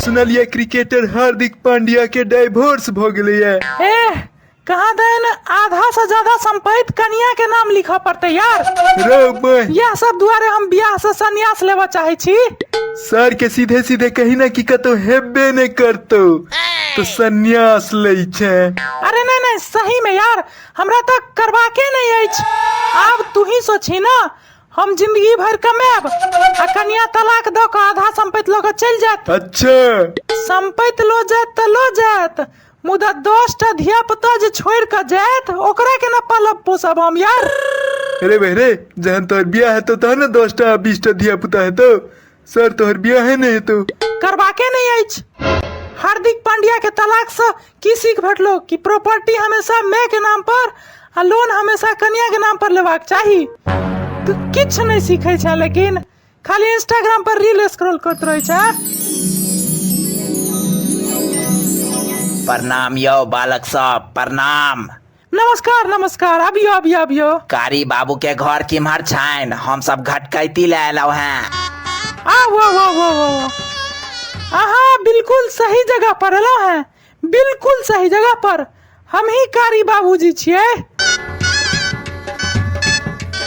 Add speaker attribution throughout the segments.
Speaker 1: सुनलियै क्रिकेटर हार्दिक पांड्या के डाइवोर्स भऽ गेलैया।
Speaker 2: एह, कहाँ then आधा से ज्यादा संपत्ति कनिया के नाम लिखऽ पड़तै यार।
Speaker 1: रौ बहिन।
Speaker 2: यह सब दुआरे हम बियाह से संन्यास लेबऽ चाहै छी।
Speaker 1: सर के सीधे सीधे कही ना कि कतौ हेबे नहि करतौ तो संन्यास लै छै।
Speaker 2: अरे नहीं नहीं, सही में यार हमरा तऽ करबाके नहीं अछि। आब तू ही सोचही ना, हम जिंदगी भर कमाएब आ कनिया तलाक दऽ कऽ आधा संपत्ति लऽ कऽ चलि जायत।
Speaker 1: अच्छा।
Speaker 2: संपत्ति लऽ जायत तऽ लऽ जायत, मुदा 10टा धिया पुता जे छोड़ि कऽ जायत ओकरा केना पालब पोसब हम यार।
Speaker 1: अरे भाई रे, जहन तोहर बियाह हेतौ तहन ने 10टा 20टा धिया पुता हेतौ। सर तोहर बियाहे नहि हेतौ।
Speaker 2: करबाके नहि अछि। हार्दिक पांड्या के तलाक से की सीख भेटलो कि प्रॉपर्टी हमेशा माय के नाम पर आ लोन हमेशा कनिया के नाम पर लेबाक चाही। तू किछु नहि सीखै छै, लेकिन खाली इंस्टाग्राम पर रील स्क्रॉल करैत रहै छै।
Speaker 3: प्रणाम यौ बालक सब, प्रणाम।
Speaker 2: नमस्कार नमस्कार, अबियो अबियो अबियो।
Speaker 3: कारी बाबू के घर किम्हर छनि? हम सब घटकैती ले एलहुँ हैं।
Speaker 2: आउ आउ आउ आउ आउ। अहाँ बिल्कुल सही जगह पर एलहुँ हैं, बिल्कुल सही जगह पर। हम ही कारी बाबूजी छियै।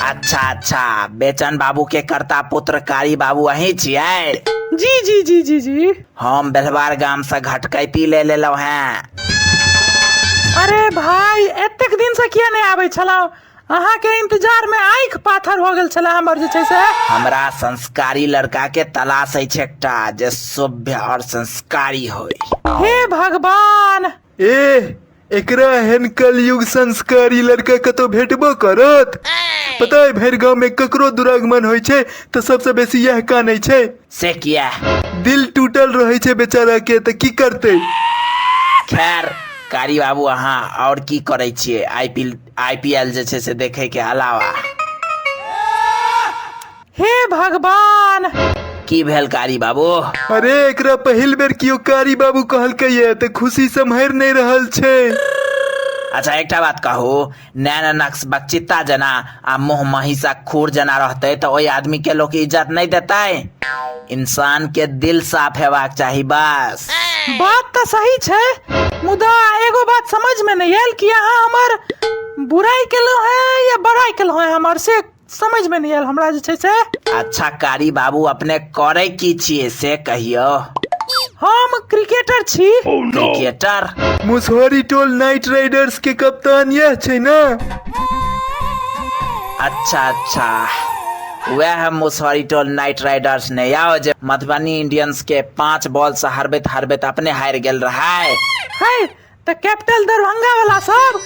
Speaker 3: अच्छा अच्छा, बेचन बाबू के कर्ता पुत्र कारी बाबू अहीं छियै?
Speaker 2: जी जी जी जी जी।
Speaker 3: हम बेलवार गाम से घटकैती ले लेलहुँ हैं।
Speaker 2: अरे भाई, एतेक दिन से किया नहीं आबै छलहुँ? अहाँ के इंतजार में आँखि पाथर हो गेल छला हमर जे छै से।
Speaker 3: हमरा संस्कारी लड़का के तलाश अछि एकटा जे सभ्य और संस्कारी होय।
Speaker 2: हे भगवान।
Speaker 1: ए एकरा एहन कलयुग संस्कारी लड़का कतौ भेटबो करत? पता है भरि गांव में ककरो दुरागमन होइ छै तऽ सबसे बेसी यह कानै छै।
Speaker 3: से किया?
Speaker 1: दिल टूटल रहै छै बेचारा के, तऽ की करतै?
Speaker 3: खैर कारी बाबू, अहाँ और की करै छियै आईपीएल जे छै से देखै के अलावा?
Speaker 2: हे भगवान।
Speaker 3: की भेल कारी बाबू?
Speaker 1: अरे एकरा पहिल बेर कियो कारी बाबू कहलकै ये तऽ खुशी सम्हरि नहि रहल छै।
Speaker 3: अच्छा एकटा बात कहू, नैन नक्श बकचित्ता जना आ मुँह महिषक खुर जना रहतै तऽ ओहि आदमी के लोक इज्जत नहि देतै? इंसान के दिल साफ हेबाक चाही बस।
Speaker 2: बात तऽ सही छै, मुदा एगो बात समझ में नहीं आयल कि अहाँ हमर बुराई केलहुँ हैं या बड़ाई केलहुँ हैं हमर, से समझ में नहीं आयल हमरा जे छै से।
Speaker 3: अच्छा कारी बाबू, अपने करै की छियै से कहियौ।
Speaker 2: हम क्रिकेटर छी।
Speaker 3: क्रिकेटर?
Speaker 1: मुसहरी टोल नाइट राइडर्स के कप्तान यह छै ना?
Speaker 3: अच्छा अच्छा, वह मुसहरी टोल नाइट राइडर्स ने आओ जे मधुबनी इंडियंस के 5 बॉल से हरबैत हरबैत अपने हारि गेल रहे।
Speaker 2: है तऽ कैपिटल दरभंगा वाला सब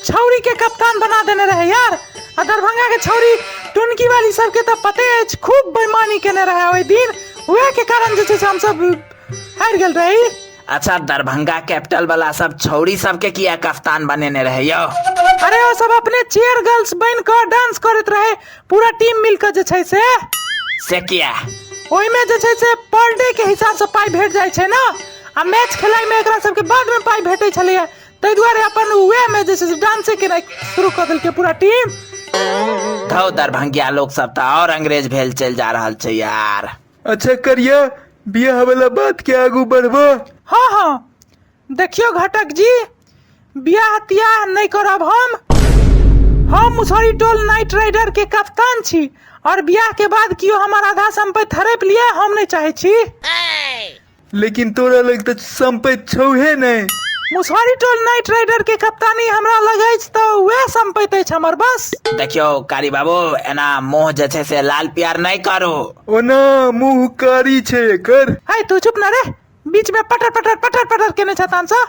Speaker 2: छौरी के कप्तान बना देने रहे यार। आ दरभंगा के छौरी टुनकी वाली सबके तऽ पते अछि, खूब बेईमानी केने रहे ओहि दिन, वएह के कारण जे छै से हमसब हारि गेल रही।
Speaker 3: अच्छा दरभंगा कैपिटल वाला सब छौरी सबके किया कप्तान बनेने रहे यौ?
Speaker 2: अरे ओ सब अपने चेयर गर्ल्स बन कऽ डांस करैत रहे पूरा टीम मिल कऽ जे छै से।
Speaker 3: से किया?
Speaker 2: ओहिमे जे छै से पर डे के हिसाब से पाइ भेट जाइ छै ना, आ मैच खेलाइ में एकरा सबके बाद में पाइ भेटै छलैया, ताहि दुआरे अपन वएह में जे छै से डांसे केनाइ शुरू कऽ देलकै पूरा टीम।
Speaker 3: धौ दरभंगिया लोक सब तऽ और अंग्रेज भेल चलि जा रहल छै यार।
Speaker 1: अच्छा करिया, बियाह वाला बात के आगू बढ़बो।
Speaker 2: हाँ हाँ, देखियो घटक जी, बियाह तियाह नहीं करब हम। हम मुसहरी टोल नाइट राइडर के कप्तान छी और बियाह के बाद कियो हमर आधा संपत्ति हड़प लिए हम नहीं चाहे छी।
Speaker 1: लेकिन तोरा लग तऽ संपत्ति छौहे नहि।
Speaker 2: मुसहरी टोल नाइट राइडर के कप्तानी हमरा लग अछि तऽ वएह संपत्ति अछि हमर बस।
Speaker 3: देखियौ कारी बाबू, एना मुँह जे छै से लाल पियर नहि करू।
Speaker 1: ओना मुँह कारी छै एकर।
Speaker 2: है तू चुप ना रे, बीच में पटर पटर पटर पटर केने छ तान सँ।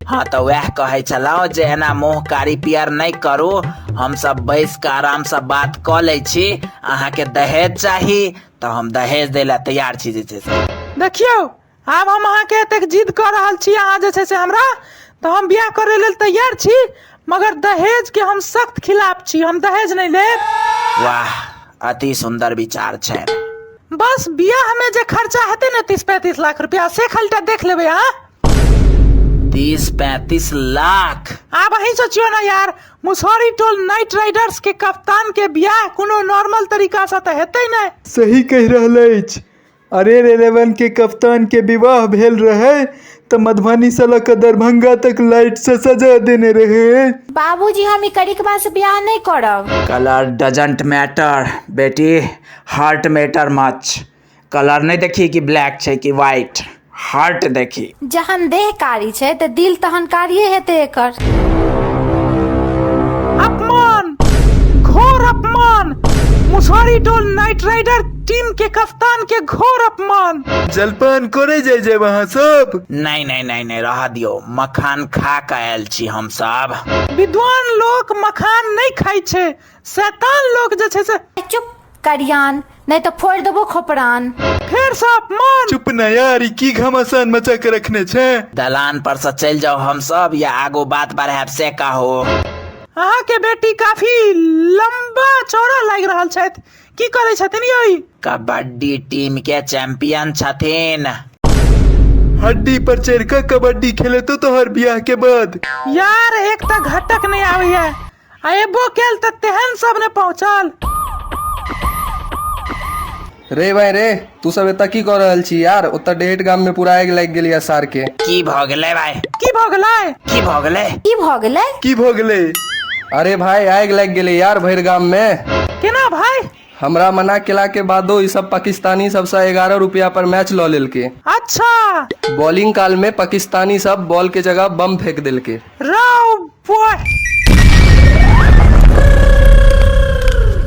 Speaker 3: हाँ तऽ वएह कहै छलहुँ जे एना मुँह कारी पियर नहि करू, हम सब बैस कऽ आराम सँ बात कऽ लै छी। अहाँके दहेज चाही तऽ हम दहेज दै लए तैयार छी जे छै से।
Speaker 2: देखियौ आब हम अहाँके एतेक जिद कऽ रहल छी, अहाँ जे छै से हमरा तऽ हम बियाह करै लेल तैयार छी, मगर दहेज के हम सख्त खिलाफ छी, हम दहेज नहि लेब।
Speaker 3: वाह अति सुंदर विचार छै।
Speaker 2: बस बियाह में जे खर्चा हेतै ने 30-35 लाख रुपया से खाली टा देख लेबै अहाँ।
Speaker 3: 30-35 लाख?
Speaker 2: आब अहीं सोचियो ना यार, मुसहरी टोल नाइट राइडर्स के कप्तान के बियाह कोनो नॉर्मल तरीका से तऽ हेतै नहि।
Speaker 1: सही कहि रहल अछि, अरे 11 के कप्तान के विवाह भेल रहे तऽ मधुबनी से लऽ कऽ दरभंगा तक लाइट से सजा देने रहे।
Speaker 4: बाबूजी, हम ई करिकबा से बियाह नहि करब।
Speaker 3: कलर डजंट मैटर बेटी, हार्ट मैटर मच। कलर नहि देखी कि ब्लैक छै कि व्हाइट, हार्ट देखी।
Speaker 4: जहन देह कारी छै तऽ दिल तहन कारिये हेतै एकर।
Speaker 2: अपमान, घोर अपमान, मुसहरी टोल नाइट राइडर टीम के कप्तान के घोर अपमान।
Speaker 1: जलपान करे जाय जायब अहाँ सब?
Speaker 3: नहि नहि नहि नहि, रह दियौ, मखान खा कऽ आयल छी हम सब।
Speaker 2: विद्वान लोक मखान नहि खाइ छै, शैतान लोक जे छै से।
Speaker 4: चुप करियान, नहि तऽ फोड़ि देबो खोपरान।
Speaker 2: फेर से अपमान।
Speaker 1: चुप न यार, ई की घमासान मचा के रखने छै?
Speaker 3: दलान पर से चलि जाउ हम सब या आगू बात बढ़ायब से कहू।
Speaker 2: अहाँ के बेटी काफी लंबा चौड़ा लागि रहल छथि, की करै छथिन यौ ई?
Speaker 3: कबड्डी टीम के चैंपियन छथिन।
Speaker 1: हड्डी पर चढ़ि कऽ कबड्डी खेलेतो तोहर बियाह के बाद।
Speaker 2: यार एक तऽ घटक नहि आबैया, आ एबो केल तऽ तेहन सब ने पहुँचल।
Speaker 5: रे भाई रे, तू सब एतऽ की कऽ रहल छी यार? ओतऽ डेढ़ गाम में पूरा आगि लागि गेल या सार के।
Speaker 3: की भऽ गेलै भाई?
Speaker 2: की भऽ गेलै?
Speaker 3: की भऽ गेलै?
Speaker 4: की भऽ गेलै?
Speaker 1: की भऽ गेलै?
Speaker 5: अरे भाई आगि लागि गेलै यार भरि गाम में।
Speaker 2: केना भाई?
Speaker 5: हमरा मना केला के बादो ई सब पाकिस्तानी सबसँ 11 रुपया पर मैच लऽ लेलकै।
Speaker 2: अच्छा।
Speaker 5: बॉलिंग काल में पाकिस्तानी सब बॉल के जगह बम फेंक देलकै।
Speaker 2: रौ बॉय।